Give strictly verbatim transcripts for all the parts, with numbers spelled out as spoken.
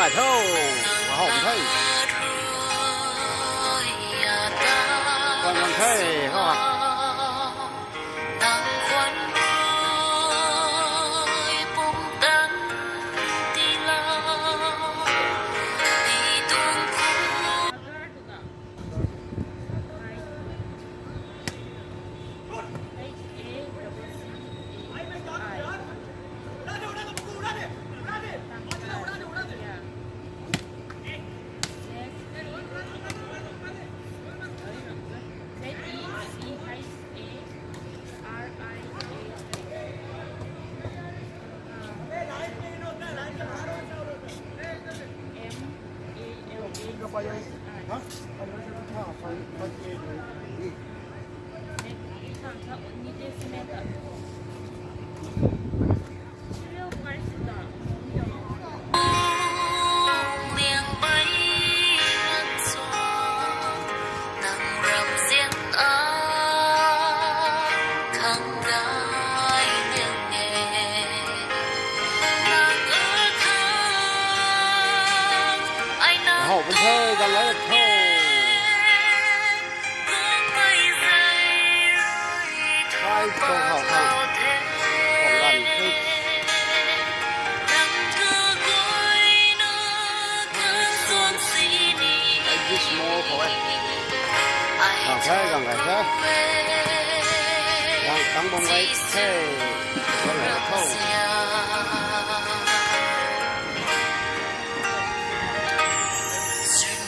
Ai tho, hou the. Kan kan the, hou ha. Hou pun the, kan lai tho. Ai, tho, tho, tho. Tho, lan, tho. Ai, this small, tho, eh. Gang the, gang the, the. Gang tang bam gay the. Gang the, tho.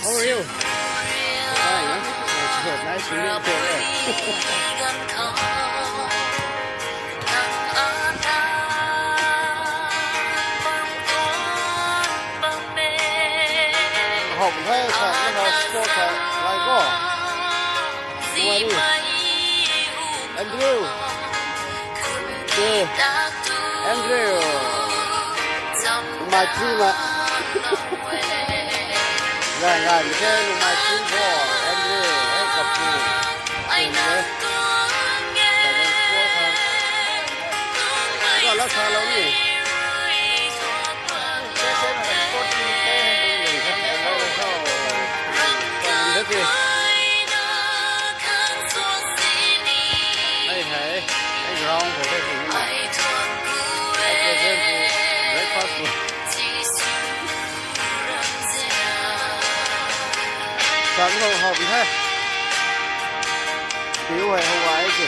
How are you? Fine, huh? That's good. Nice to meet you. Hou the, sa, na hou sport sa, lai ko. Wari. Andrew. Ke. Andrew. Mai chi ma. Ngai, ngai, mi ke, ngai chi bo. Andrew, eh, kapu. Ke, eh. Sa, sa, sa, sa. Sa, la, sa, la, ni. Hei, hei, hei, ground khou the kum na. Hei, present tu breakfast tu. Sa ni hou hou the. View hei hou ai ke.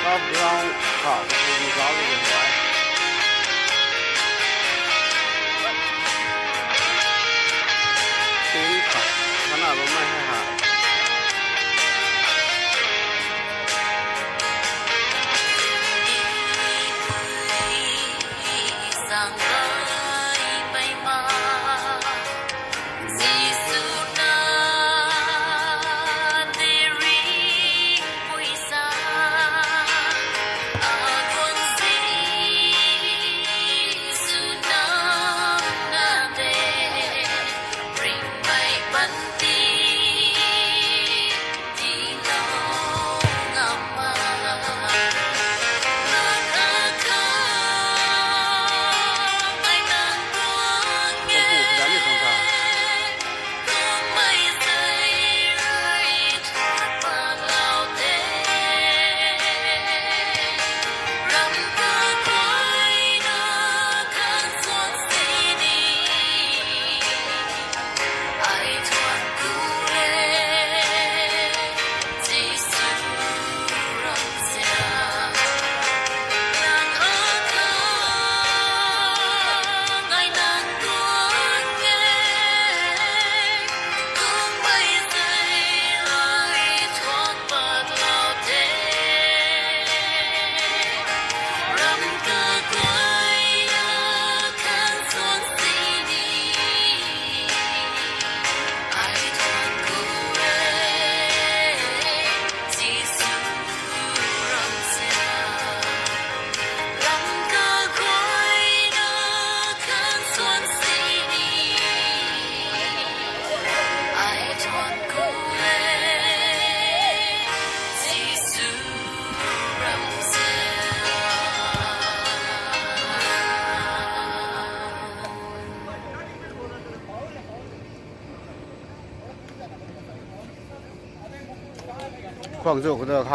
Background khou, background hou ai. Ting khou, mana bammei hei ha. Phang zu khou ta how